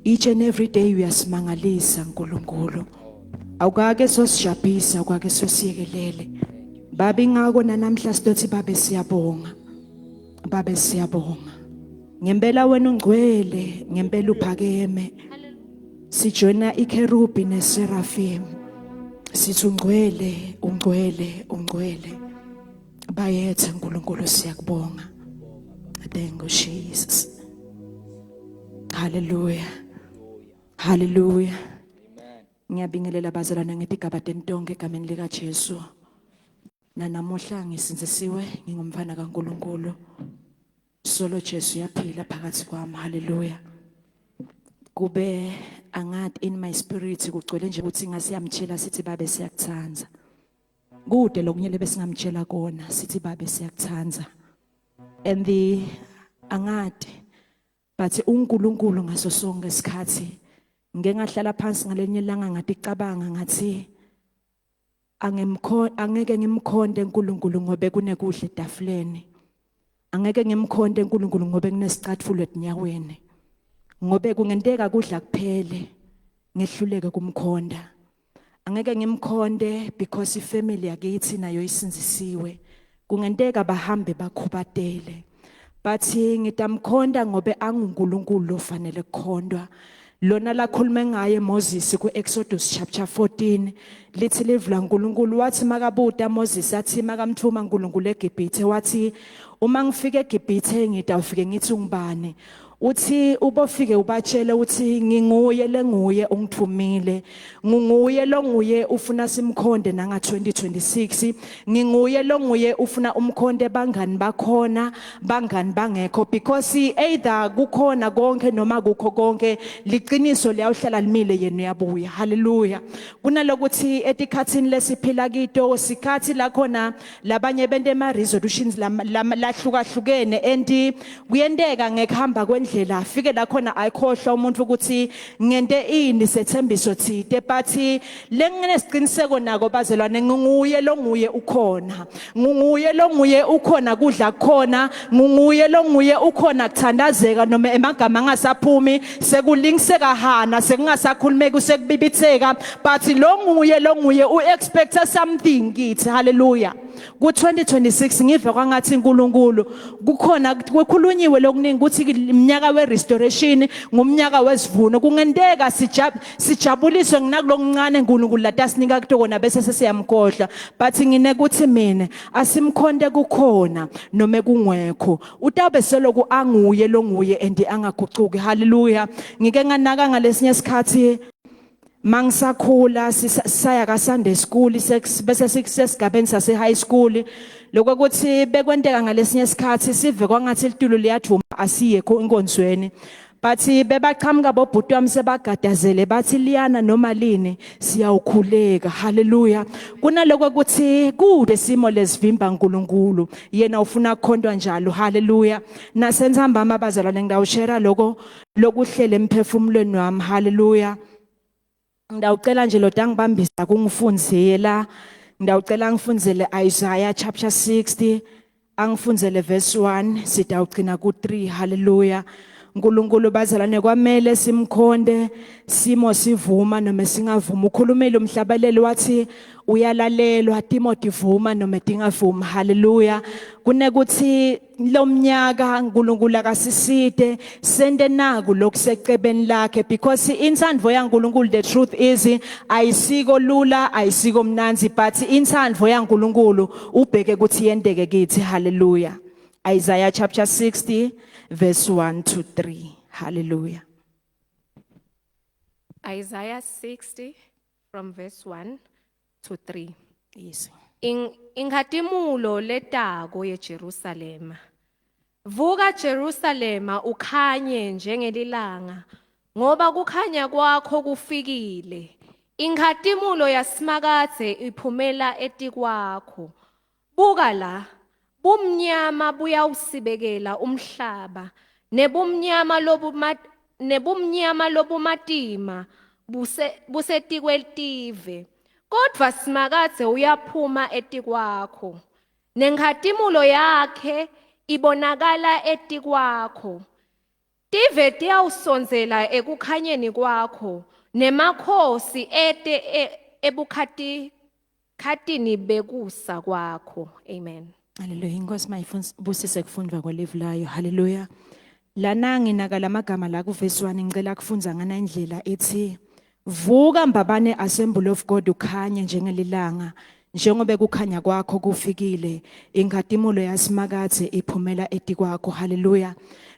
Each and every day uyasimangalisa uNkulunkulu. Awukake sosijabhisa, awukake sosiyekelele. Baba ingako nanamhla sidothi babe siyabonga. Babe siyabonga. Ngempela wena ungcwele, ngempela uphakeme. Sijoyina iKerubi neSeraphim. Sithi ungcwele, ungcwele, ungcwele. Bayethe uNkulunkulu siyakubonga. Thank you Jesus. Hallelujah. Hallelujah. Ngiyabingelela bazalwane ngetigaba tentonke egameni lika Jesu. Nanamuhla ngisindzisiwe ngingumfana kaNkuluNkulu. Solo Jesu uyaphila phakathi kwami. Hallelujah. Kube angathi in my spirit kugcwele nje ukuthi ngasiyamtshela sithi babe siyakuthanda. Kude lokunye lebesingamtshela kona sithi babe siyakuthanda. And the angadi but uNkulunkulu ngaso sonke isikhathi ngike ngahlala phansi ngalenye ilanga ngathi cabanga ngathi angimkho angeke ngimkhonde uNkulunkulu ngobe kunekudla etafuleni angeke ngimkhonde uNkulunkulu ngobe kunesicathulo etinyaweni ngobe kungenteka kudla kuphele ngehluleke kumkhonda angeke ngimkhonde because ifamily yakithi nayo isinzisiwe kungenteka bahambe bakhubatele but ngitamkhonda ngobe anguNkulunkulu lofanele kukhondwa lona lakhulume ngaye Moses kuExodus chapter 14 lithi livula uNkulunkulu wathi makabuta Moses athi makamthuma uNkulunkulu eGibhithe wathi uma ngifike eGibhithe ngidawufike ngithi ungibani uthi ubofike ubatshele uthi nginguye lenguye ungithumile nginguye longuye ufuna simkhonde nanga 2026 nginguye longuye ufuna umkhonde bangani bakhona bangani bangekho because either kukhona konke noma kukho konke liqiniso liyawuhlala limile yena uyabuya haleluya kunalokuthi etikhathini lesiphila kito sikhathi la khona labanye bente ema resolutions lahlukahlukene and kuyenteka ngekuhamba kwendlela afike la khona ayikhohlwa umuntu ukuthi ngente ini sethembiso thite but lenginesiqiniseko nako bazelwane nginguye longuye ukhona nginguye longuye ukhona kudla kukhona nginguye longuye ukhona kuthandazeka noma emagama angasaphumi sekulingiseka hana sekungasakhulumeki sekubibitheka but lo nguye lo nguye u expect something kithi haleluya ku 2026 ngive kwangathi uNkulunkulu kukhona kukhulunyiwe lokuningi ukuthi iminyaka we restoration ngumnyaka wesivuno kungenteka sijab sijabuliswe nginakulokuncane uNkulunkulu latasinika kutokona bese sesiyamkhohlwa but ngine kuthi mina asimkhonte kukhona noma kungekho utabe seloku anguye longuye and angagucuki haleluya ngike nganaka ngalesinye isikhathi mangisakhula sisaya ka Sunday school bese sikusesigabeni sase high school lokho ukuthi bekwenteka ngalesinye isikhathi sive kwangathi ilitulo liyadvuma asiyekho inkonzweni bathi bebaqhamuka bobhuti wami sebagadazele bathi liyana noma lini siyawukhuleka haleluya kunaloko ukuthi kude simo lesivimba uNkulunkulu yena ufuna ukukhontwa njalo haleluya nasenthambama abazalwane ngidawushare lokho lokuhlele emphefumulweni wami haleluya ngidawucela nje lo tangibambisa kungifundzela ngidawucela ngifundzele Isaiah chapter 60 angifundzele verse 1 sidawugcina ku 3 haleluya uNkulunkulu bazalwane kwamele simkhonde simo sivuma noma singavuma ukhulumile umhlabeleli wathi uyalalelwa timo tivuma noma tingavuma haleluya kunekuthi lomnyaka uNkulunkulu akasiside sente naku lokusecebeni lakhe because intsandvo yaNkulunkulu the truth is ayisiko lula ayisiko mnanzi but intsandvo yaNkulunkulu ubheke ukuthi yenteke kithi haleluya Isaiah chapter 60 verse 1 to 3 haleluya Isaiah 60 from verse 1 to 3. Yes. In, inkhatimulo letako yeJerusalema. Vuka Jerusalema ukhanye njengelilanga ngoba kukhanya kwakho kufikile. Inkhatimulo yaSimakadze iphumela etikwakho. Buka la, bumnyama buyawusibekela umhlaba, nebumnyama lobuma nebumnyama lobumatima buse busetikwetive. Kodvwa Simakadze uyaphuma etikwakho, nenkhatimulo yakhe ibonakala etikwakho. Tive tiyawusondzela ekukhanyeni kwakho, nemakhosi ete ebukhati khatini bekusa kwakho. Amen. Haleluya. Inkosi mayibusise kufundwa kwelivi layo. Haleluya. Lana nginaka lamagama la kuvesi 1, ngicela kufundza ngana indlela ethi vuka Mbabane Assembly of God, ukhanye njengelilanga, njengoba kukhanya kwakho kufikile, inkhatimulo yaSimakadze iphumela etikwakho. Haleluya.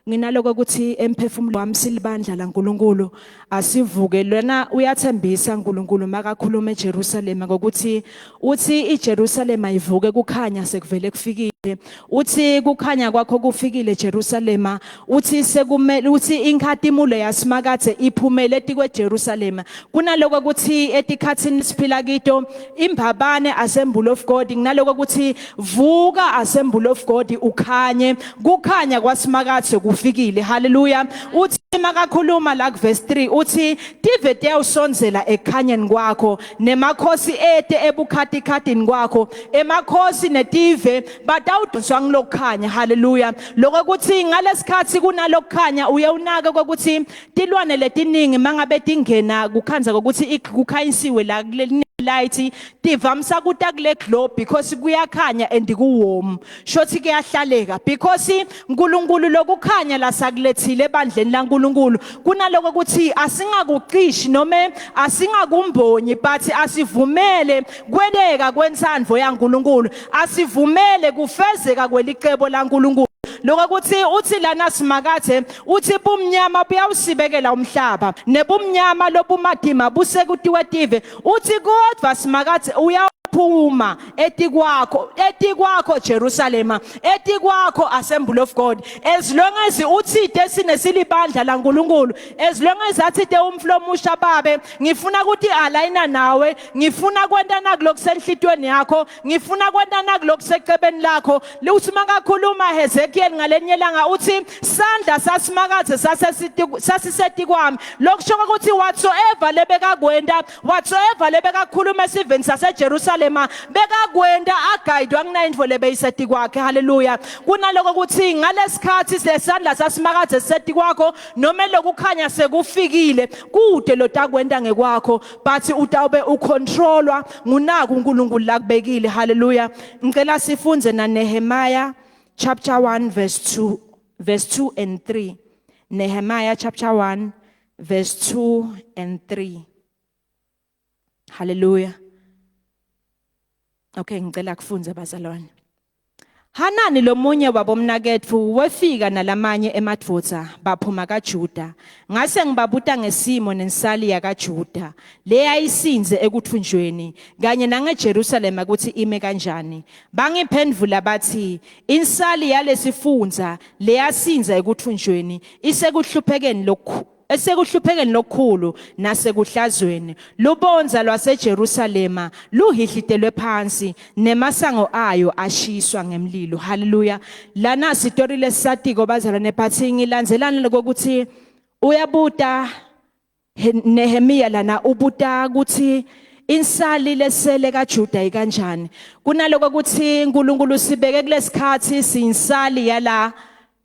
Nginaloko ukuthi emphefumulo wami, silibandla laNkuluNkulu, asivuke. Lona uyathembisa uNkulunkulu makakhuluma eJerusalema ngokuthi uthi iJerusalema ivuke, kukhanya sekuvele kufikile. Uthi kukhanya kwakho kufikile, Jerusalema. Uthi sekumele, uthi inkhatimulo yaSimakadze iphumele etikweJerusalema. Kunaloko ukuthi etikhatsini siphila kito, iMbabane Assembly of God, kunaloko ukuthi vuka, Assembly of God, ukhanye, kukhanya kwaSimakadze kufikile. Haleluya. Uthi makakhuluma la kuverse 3, uthi tive tiyawusondzela ekhanyeni kwakho, nemakhosi ete ebukhatikhatini kwakho. Emakhosi netive batawudonswa ngilokukhanya. Haleluya. Lokho kuthi ngalesikhathi kunalokukhanya, uye unake ukuthi tilwane letiningi mangabe tingena kukhandza kokuthi kukhanyisiwe la kuleli light, tivamisa kuta kule globe because kuyakhanya and kuwarm, shothi kuyahlaleka, because uNkulunkulu lokukhanya lasakulethile ebandleni laNkulunkulu. Kunaloko ukuthi asingakucishi noma asingakumbonyi, but asivumele kweleka kwensandvo yaNkulunkulu, asivumele kufezeka kwelicebo laNkulunkulu. Lokho kuthi uthi lana Simakathe uthi bumnyama buyawusibekela umhlaba, nebumnyama lobumadima busekutiwe tive. Uthi kodwa Simakathe uyaphuma etikwakho, etikwakho Jerusalema, etikwakho Assembly of God. As long as uthite sinesilibandla laNkulunkulu, as long as athite umflomusha, babe ngifuna ukuthi aligna nawe, ngifuna kwenta nakulokusenhlitweni yakho, ngifuna kwenta nakulokusecebeni lakho. Uthi makakhuluma Hezekiel ngalenye ilanga, uthi sandla saSimakadze sasisetikwami. Lokusho ukuthi whatsoever lebekakwenta, whatsoever lebekakhuluma esiveni saseJerusalema, bekakwenta aguidwa kunayintfo lebeyisetikwakhe. Haleluya. Kunaloko ukuthi ngalesikhathi sesandla saSimakadze sisetikwakho noma lokukhanya sekufikile, kude lotakwenta ngekwakho, but utawube ucontrolwa ngunaku uNkulunkulu lakubekile. Haleluya. Ngicela sifunze na Nehemiah chapter 1 verse 2, verse 2 and 3. Nehemiah chapter 1 verse 2 and 3. Hallelujah. Okay, ngicela kufunza bazalwane. Hanani lomunye wabomnaketfu wefika nalamanye emadvodza baphuma kaJuda. Ngase ngibabuta ngesimo nensali yakaJuda leyayisinze ekuthunjweni kanye nangeJerusalema ukuthi ime kanjani. Bangiphendvula bathi insali yalesifundza leyasinza ekuthunjweni isekuhluphekeni lokhu, esekuhluphekeni lokukhulu nasekuhlazweni. Lubondza lwaseJerusalema luhihlitelwe phansi, nemasango ayo ashiswa ngemlilo. Haleluya. Lana sitori lesatiko bazalwane, but ngilandzelana lokuthi uyabuta Nehemiya lana, ubuta ukuthi insali lesele kaJuda ikanjani. Kunaloko ukuthi uNkulunkulu sibeke kulesikhathi siyinsali yala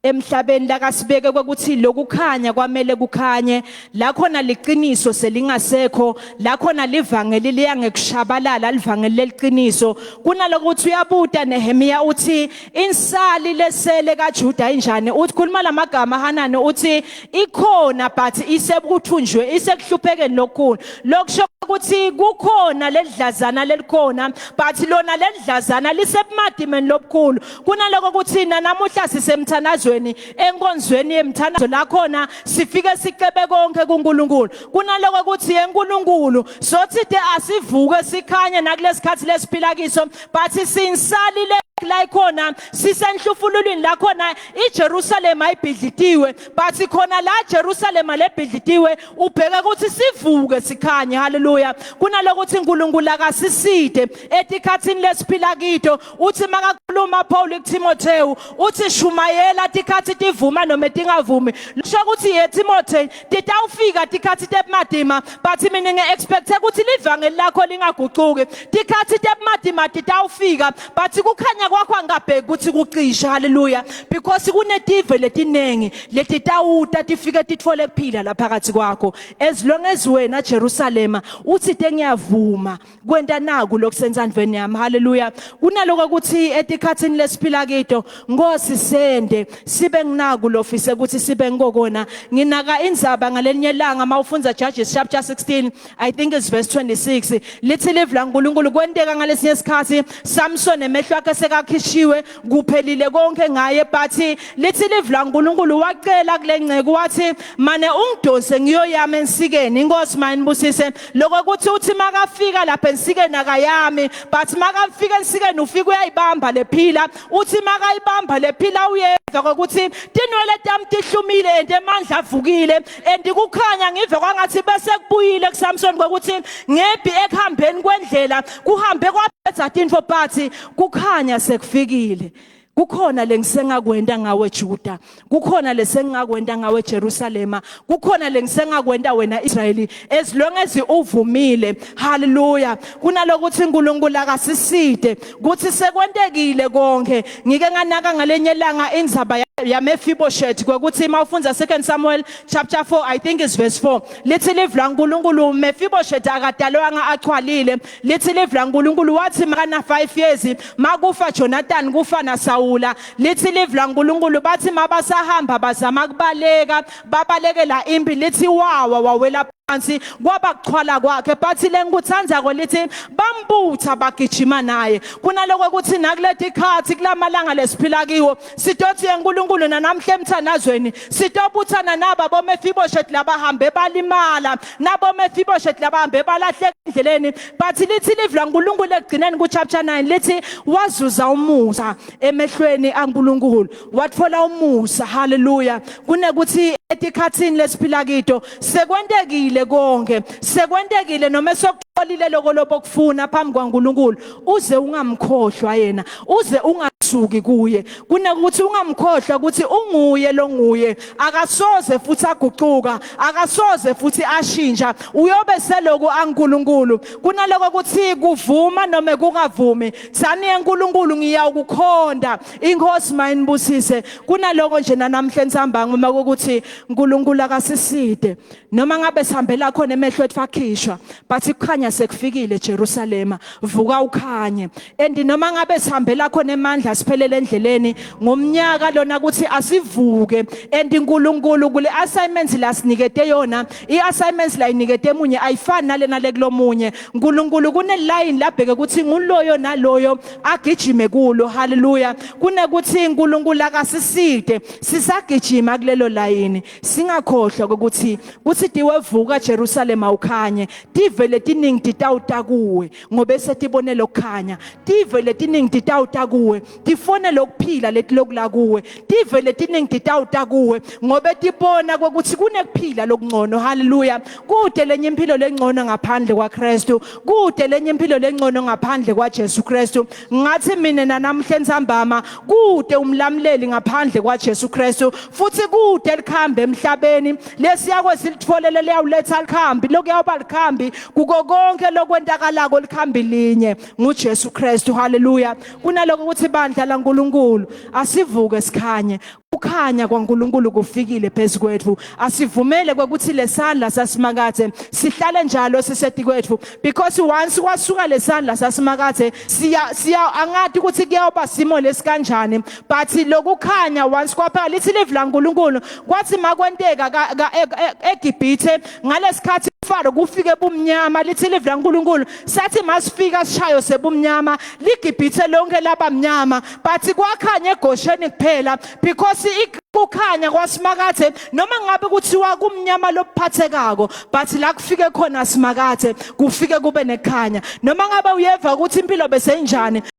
emhlabeni, lakasibeke ukuthi lokukhanya kwamele kukhanye la khona liqiniso selingasekho, la khona livangeli liya ngekushabalala, livangeli leliqiniso. Kunalokuthi uyabuta Nehemiya, uthi insali lesele kaJuda injani? Uthi khuluma lamagama Hanani, uthi ikhona but isekuthunjwe, isekuhluphekeni lokukhulu. Lokusho ukuthi kukhona ledlazana lelikhona, but lona ledlazana lisebumadimeni lobukhulu. Kunaloko ukuthi namuhla sisemthandazweni, enkonzweni yemthandazo, la khona sifike sicebe konke kuNkulunkulu. Kunaloko ukuthi eNkulunkulu sothi de asivuke sikhanye nakulesikhathi lesiphila kiso, but sinsalile la ikhona, sisenhlufululwini la khona iJerusalem ayibhidlitiwe, but khona la Jerusalem lebhidlitiwe ubheke ukuthi sivuke sikhanye. Haleluya. Kunalokuthi uNkulunkulu akasiside etikhathini lesiphila kito. Uthi makakhuluma Paul kuTimotheo, uthi shumayela tikhathi tivuma noma tingavumi. Kusho ukuthi ye Timothy, titawufika tikhathi tebumadima, but mina nge-expecte ukuthi livangeli lakho lingagucuki. Tikhathi tebumadima titawufika, but kukhanya kwakho angabheki ukuthi kucishe. Haleluya, because kunetive letiningi letitawuta tifike titfole kuphila lapha phakathi kwakho, as long as wena Jerusalema uthi tengiyavuma kwenta naku lokusensandvweni yami. Haleluya. Kunaloko ukuthi etikhatsini lesiphila kito, Nkosi, sende sibe nginaku lofise ukuthi sibe ngikokona. Nginaka indzaba ngalenye langa mawufundza Judges chapter 16, I think it's verse 26, lithi live laNkulunkulu kwenteka ngalesinye isikhathi Samson emehlo akhe sekakhishiwe, kuphelile konke ngaye, but lithi live laNkulunkulu wacela kulenceke wathi, "Mane ungidonse ngiyoyama ensikeni." Inkosi mayinibusise. Lokho kuthi uthi makafika lapha ensikeni akayami, but makafika ensikeni ufika uyayibamba lephila. Uthi makayibamba lephila uyeva ukuthi tinwele tami tihlumile and emandla avukile and kukhanya ngive kwangathi bese kubuyile kuSamson kokuthi ngebi ekuhambeni kwendlela kuhambe kwaphetha tinfo, but kukhanya sekufikile. Kukhona lengisengakwenta ngawe Juda, kukhona lesengakwenta ngawe Jerusalema, kukhona lengisengakwenta wena Israyeli, as long as uvumile. Haleluya. Kunalokuthi uNkulunkulu akasiside kuthi sekwentekile konke. Ngike nganaka ngalenye langa indzaba ya Mephibosheth kwekuthi mawufundza 2 Samuel chapter 4, I think is verse 4, lithi live laNkulunkulu Mephibosheth akadalwanga achwalile. Lithi live laNkulunkulu wathi makana 5 years makufa Jonathan, kufa na Saula. Lithi live laNkulunkulu bathi mabasahamba bazama kubaleka, babalekela impi, lithi wawa wawela phansi, kwaba kuchwala kwakhe. But lengikuthandzako lithi bambutha bagijima naye. Kunaloko ukuthi nakuleti ikhathi kulamalanga lesiphila kiwo sitothi eNkulunkulu nanamhla emthandazweni sitobuthana naba boMephibosheth labahambe balimala, nabo Mephibosheth labahambe balahleka endleleni. But lithi live laNkulunkulu ekugcineni ku chapter 9 lithi wazuza umusa emehlweni aNkulunkulu, watfola umusa. Haleluya. Kunekuthi etikhatsini lesiphila kito sekwentekile konke, sekwentekile noma sokutholile lokho lobokufuna phambi kwaNkulunkulu, uze ungamkhohlwa yena, uze ungasuki kuye. Kunekuthi ungamkhohlwa ukuthi unguye longuye, akasoze futhi agucuka, akasoze futhi ashintsha, uyobe seloku aNkulunkulu. Kunaloko ukuthi kuvuma noma kungavumi, thani eNkulunkulu ngiyawukukhonda. Inkosi mayinibusise. Kunaloko nje nanamhla entsambanga uma ukuthi uNkulunkulu akasiside noma ngabe sihambela khona emehlo ethu akhishwa, but kukhanya sekufikile. Jerusalema, vuka ukhanye. And noma ngabe sihambela khona emandla siphelele endleleni, ngomnyaka lona ukuthi asivuke. And uNkulunkulu kule assignment la sinikete yona, i-assignment la inikete emunye ayifani nalena lekulomunye. uNkulunkulu kune line labheke ukuthi nguloyo naloyo agijime kulo. Haleluya. Kunekuthi uNkulunkulu akasiside sisagijima kulelo line, singakhohlwa ukuthi kuthi tiwevuka Jerusalem ukhanye, tive letiningi titawuta kuwe ngobe setibone lokukhanya. Tive letiningi titawuta kuwe tifone lokuphila leti lokula kuwe. Tive letiningi titawuta kuwe ngobe tibona ukuthi kunekuphila lokungcono. Haleluya. Kude lenye impilo lengcono ngaphandle kwaKristu, kude lenye impilo lengcono ngaphandle kwaJesu Kristu. Ngathi mina nanamhla entsambama, kude umlamuleli ngaphandle kwaJesu Kristu, futhi kude likhambe emhlabeni lesiyakwe silitfolele liyawuletha likhambi lokuyawuba likhambi kuko konke lokwentakalako. Likhambi linye, nguJesu Kristu. Haleluya. Kunaloko ukuthi bandla laNkulunkulu asivuke sikhanye, kukhanya kwaNkulunkulu kufikile phezu kwethu. Asivumele kwekuthi lesandla sasimakathe sihlale njalo siseti kwethu, because once kwasuka lesandla sasimakathe siya angathi ukuthi kuyawuba simo lesikanjani, but lokukhanya once kwaphela, lithi live laNkulunkulu kwathi makwenteka eGibhithe ngalesikhathi Faro kufike bumnyama, lithi live laNkulunkulu sathi masifika sishayo sebumnyama, liGibhithe lonke labamnyama, but kwakhanya eGosheni kuphela, because kukhanya kwasimakathe noma ngabe kuthiwa kumnyama lophathekako, but la kufike khona simakathe kufike kube nekhanya. Noma ngabe uyeva ukuthi impilo beseyinjani.